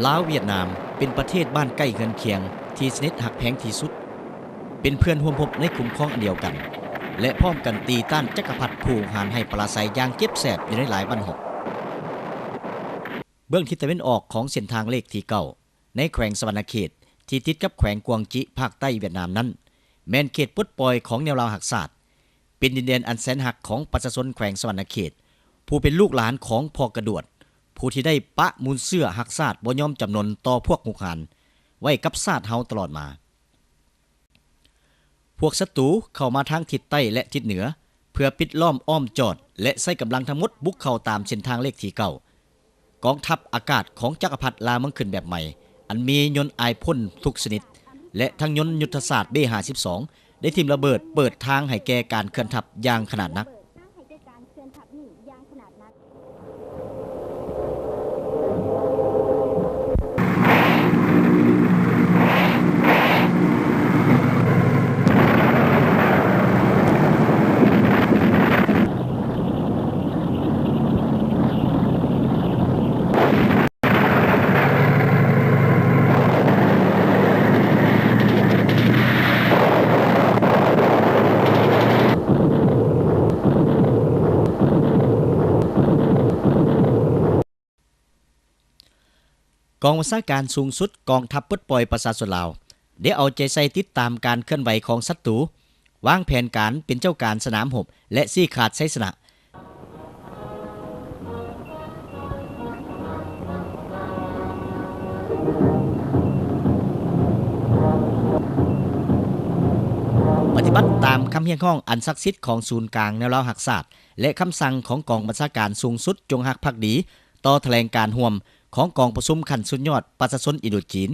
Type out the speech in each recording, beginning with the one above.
ລາວຫວຽດນາມເປັນປະເທດບ້ານໃກ້ເຮືອນຄຽງທີ່ສະໜິດຮັກແພງທີ່ສຸດ, ເປັນເພື່ອນຮ່ວມຮົບໃນຄຸ້ມຄອງອັນດຽວກັນ ແລະ ພ້ອມກັນຕີຕ້ານຈັກກະພັດຜູ້ຮຸກຮານໃຫ້ປະລາໄຊຢ່າງເຈັບແສບຢູ່ໃນຫຼາຍບັ້ນຮົບ. ເບື້ອງທິດຕາເວັນອອກຂອງເສັ້ນທາງເລກທີເກົ້າ ໃນແຂວງສະຫວັນນະເຂດ ທີ່ຕິດກັບແຂວງກວາງຈິ ພາກໃຕ້ຫວຽດນາມນັ້ນ ແມ່ນເຂດປົດປ່ອຍຂອງແນວລາວຮັກຊາດ, ເປັນດິນແດນອັນແສນຮັກຂອງປະຊາຊົນແຂວງສະຫວັນນະເຂດ ຜູ້ເປັນລູກຫຼານຂອງພໍ່ກະດວດ ຜູ້ທີ່ໄດ້ປະມູນເຊື້ອຮັກຊາດບໍ່ຍອມຈຳນົນຕໍ່ພວກຮຸກຮານ ໄວ້ກັບຊາດເຮົາຕະຫຼອດມາ. ພວກສັດຕູເຂົ້າມາທາງທິດໃຕ້ ແລະ ທິດເໜືອ ເພື່ອປິດລ້ອມອ້ອມຈອດ ແລະ ໃຊ້ກຳລັງທັງໝົດບຸກເຂົ້າຕາມເສັ້ນທາງເລກທີເກົ້າ. ກອງທັບອາກາດຂອງຈັກກະພັດລ່າເມືອງຂຶ້ນແບບໃໝ່ ອັນມີຍົນອາຍພົ່ນທຸກຊະນິດ ແລະ ທັງຍົນຍຸດທະສາດ ເບ ຫ້າສິບສອງ ໄດ້ຖິ້ມລະເບີດເປີດທາງໃຫ້ແກ່ການເຄື່ອນທັບຢ່າງຂະໜາດໜັກ. ກອງບັນຊາການສູງສຸດກອງທັບປົດປ່ອຍປະຊາຊົນລາວ ໄດ້ເອົາໃຈໃສ່ຕິດຕາມການເຄື່ອນໄຫວຂອງສັດຕູ, ວາງແຜນການເປັນເຈົ້າການສະໜາມຮົບ ແລະ ຊີ້ຂາດໄຊຊະນະ. ປະຕິບັດຕາມຄຳຮຽກຮ້ອງອັນສັກສິດຂອງສູນກາງແນວລາວຮັກຊາດ ແລະ ຄຳສັ່ງຂອງກອງບັນຊາການສູງສຸດ ຈົ່ງຮັກພັກດີຕໍ່ຖະແຫຼງການຮ່ວມຂອງກອງປະຊຸມຂັ້ນສຸດຍອດປະຊາຊົນອິນໂດຈີນ.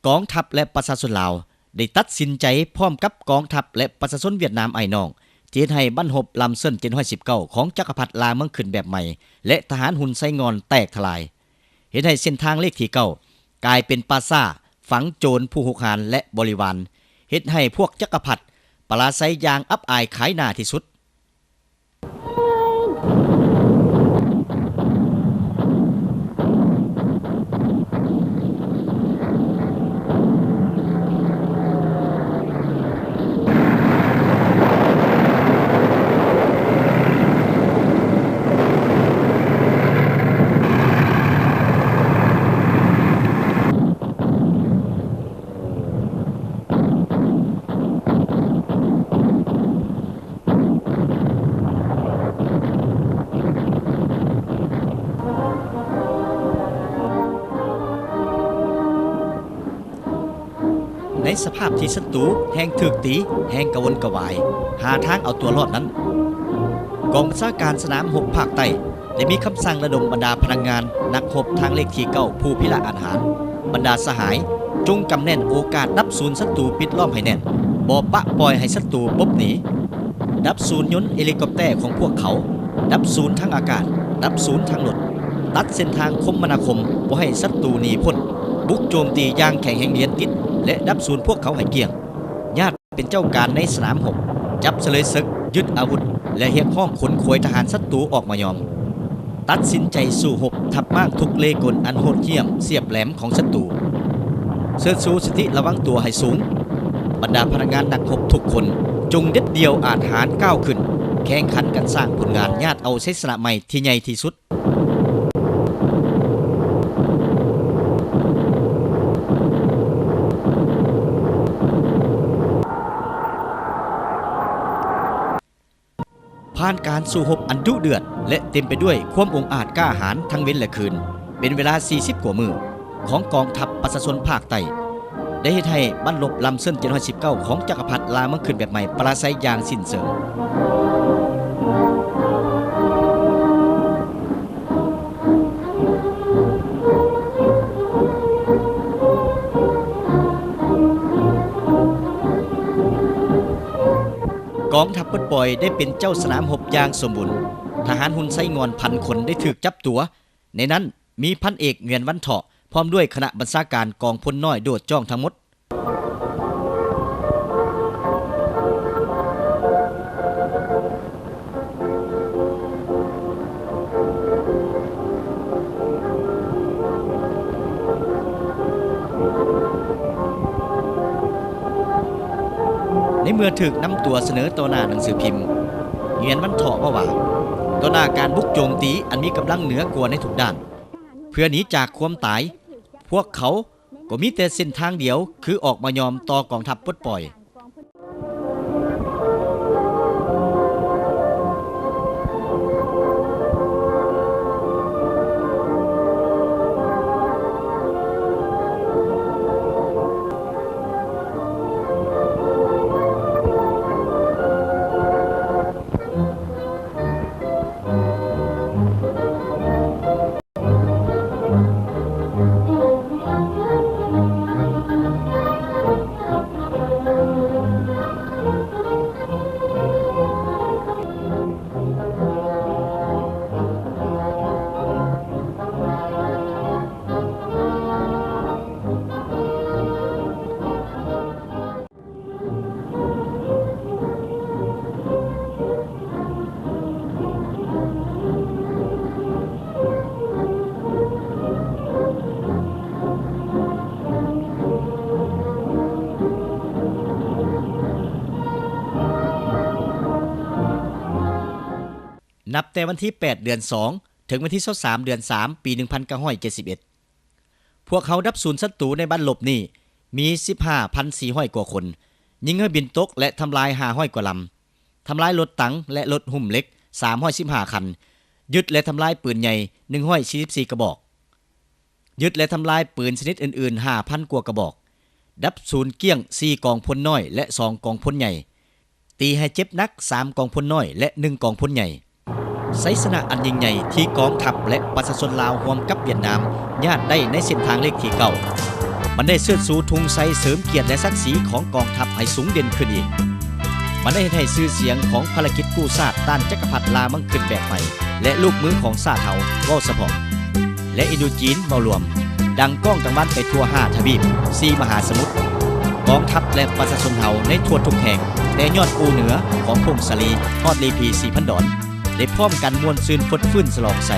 ກອງທັບ ແລະ ປະຊາຊົນລາວ ໄດ້ຕັດສິນໃຈພ້ອມກັບກອງທັບ ແລະ ປະຊາຊົນຫວຽດນາມອ້າຍນ້ອງ ທີ່ເຮັດໃຫ້ບັ້ນຮົບລຳເຊີນເຈັດຮ້ອຍສິບເກົ້າ ຂອງຈັກກະພັດລ່າເມືອງຂຶ້ນແບບໃໝ່ ແລະ ທະຫານຮຸນໄຊງ່ອນແຕກທະລາຍ, ເຮັດໃຫ້ເສັ້ນທາງເລກທີເກົ້າ ກາຍເປັນປ່າຊ້າຝັງໂຈນຜູ້ຮຸກຮານ ແລະ ບໍລິວານ, ເຮັດໃຫ້ພວກຈັກກະພັດປະລາໄຊຢ່າງອັບອາຍຂາຍໜ້າທີ່ສຸດ. ໃນສະພາບທີ່ສັດຕູແຮ່ງຖືກຕີ ແຮ່ງກະວົນກະວາຍ ຫາທາງເອົາຕົວລອດນັ້ນ, ກອງບັນຊາການສະໜາມຮົບພາກໃຕ້ ໄດ້ມີຄຳສັ່ງລະດົມບັນດາພະນັກງານນັກຮົບທາງເລກທີເກົ້າ ຜູ້ພິລະອາດຫານ, ບັນດາສະຫາຍ ຈົ່ງກຳແໜ້ນໂອກາດດັບສູນສັດຕູປິດລ້ອມໃຫ້ແໜ້ນ, ບໍ່ປະປ່ອຍໃຫ້ສັດຕູຫຼົບໜີ. ດັບສູນຍົນເຮລິຄອບແຕຂອງພວກເຂົາ, ດັບສູນທາງອາກາດ, ດັບສູນທາງລົດ, ຕັດເສັ້ນທາງຄົມມະນາຄົມບໍ່ໃຫ້ສັດຕູໜີພົ້ນ, ບຸກໂຈມຕີຢ່າງແຂງແຮງລຽນຕິດ ແລະ ດັບສູນພວກເຂົາໃຫ້ກ້ຽງ. ຍາດເປັນເຈົ້າການໃນສະໜາມຮົບ, ຈັບສະເລີຍເສິກ, ຍຶດອາວຸດ ແລະ ຮຽກຮ້ອງຂົນຂວາຍທະຫານສັດຕູອອກມາຍອມ. ຕັດສິນໃຈສູ້ຮົບທັບມ້າງທຸກເລກົນອັນໂຫດຫ້ຽມສຽບແຫຼມຂອງສັດຕູ. ເຊີດຊູສະຕິລະວັງຕົວໃຫ້ສູງ. ບັນດາພະນັກງານນັກຮົບທຸກຄົນ ຈົ່ງເດັດດ່ຽວອາດຫານກ້າວຂຶ້ນ, ແຂ່ງຂັນກັນສ້າງຜົນງານຍາດເອົາໄຊຊະນະໃໝ່ທີ່ໃຫຍ່ທີ່ສຸດ. ຜ່ານການສູ້ຮົບອັນດຸເດືອດ ແລະ ເຕັມໄປດ້ວຍຄວາມອົງອາດກ້າຫານທັງເວັນ ແລະ ຄືນ ເປັນເວລາສີ່ສິບກວ່າມື້ ຂອງກອງທັບປະຊາຊົນພາກໃຕ້ ໄດ້ເຮັດໃຫ້ບັ້ນລົບລຳເຊີນເຈັດຮ້ອຍສິບເກົ້າ ຂອງຈັກກະພັດລ່າເມືອງຂຶ້ນແບບໃໝ່ປະລາໄຊຢ່າງສິ້ນເຊີງ. ກອງທັບປົດປ່ອຍໄດ້ເປັນເຈົ້າສະໜາມຮົບຢ່າງສົມບູນ, ທະຫານຮຸນໄຊງ່ອນພັນຄົນໄດ້ຖືກຈັບຕົວ, ໃນນັ້ນມີພັນເອກ ຫງວຽນ ວັນເທາະ ພ້ອມດ້ວຍຄະນະບັນຊາການກອງພົນນ້ອຍໂດດຈ້ອງທັງໝົດ. ກ ໃນເມື່ອຖືກນຳຕົວສະເໜີຕໍ່ໜ້າໜັງສືພິມ, ຫງວຽນວັນເທາະເວົ້າວ່າ ຕໍ່ໜ້າການບຸກໂຈມຕີອັນມີກຳລັງເໜືອກວ່າໃນທຸກດ້ານ, ເພື່ອໜີຈາກຄວາມຕາຍ, ພວກເຂົາກໍມີແຕ່ເສັ້ນທາງດຽວ ຄືອອກມາຍອມຕໍ່ກອງທັບປົດປ່ອຍ. ນັບແຕ່ວັນທີແປດ ເດືອນສອງ ເຖິງວັນທີຊາວສາມ ເດືອນສາມ ປີໜຶ່ງພັນເກົ້າຮ້ອຍເຈັດສິບເອັດ ພວກເຮົາດັບສູນສັດຕູໃນບັ້ນລົບນີ້ມີສິບຫ້າພັນສີ່ຮ້ອຍກວ່າຄົນ, ຍິງເຮືອບິນຕົກ ແລະ ທຳລາຍຫ້າຮ້ອຍກວ່າລຳ, ທຳລາຍລົດຖັງ ແລະ ລົດຫຸ້ມເຫຼັກສາມຮ້ອຍສິບຫ້າຄັນ, ຍຶດ ແລະ ທຳລາຍປືນໃຫຍ່ໜຶ່ງຮ້ອຍສີ່ສິບສີ່ກະບອກ, ຍຶດ ແລະ ທຳລາຍປືນຊະນິດອື່ນໆຫ້າພັນກວ່າກະບອກ, ດັບສູນກ້ຽງສີ່ກອງພົນນ້ອຍ ແລະ ສອງກອງພົນໃຫຍ່, ຕີໃຫ້ເຈັບໜັກສາມກອງພົນນ້ອຍ ແລະ ໜຶ່ງກອງພົນໃຫຍ່. ໄຊຊະນະອັນຍິ່ງໃຫຍ່ທີ່ກອງທັບ ແລະ ປະຊາຊົນລາວຮ່ວມກັບຫວຽດນາມຍາດໄດ້ໃນເສັ້ນທາງເລກທີເກົ້າ ມັນໄດ້ເຊີດຊູທຸງໄຊເສີມກຽດ ແລະ ສັກສີຂອງກອງທັບໃຫ້ສູງເດັ່ນຂຶ້ນອີກ. ມັນໄດ້ເຮັດໃຫ້ຊື່ສຽງຂອງພາລະກິດກູ້ຊາດຕ້ານຈັກກະພັດລາມັງຄຶດແບບໃໝ່ ແລະ ລູກມືຂອງຊາດເຮົາເວົ້າສະເພາະ ແລະ ອິນໂດຈີນເວົ້າລວມ ດັງກ້ອງກັງວານໄປທົ່ວຫ້າທະວີບ, ສີ່ມະຫາສະໝຸດ. ກອງທັບ ແລະ ປະຊາຊົນເຮົາໃນທົ່ວທຸກແຫ່ງ, ແຕ່ຍອດພູເໜືອຂອງຜົ້ງສາລີ ຮອດລີພີ ສີ່ພັນດອນ ໄດ້ພ້ອມກັນມ່ວນຊື່ນຟົດຟື້ນສະຫຼອງໄຊ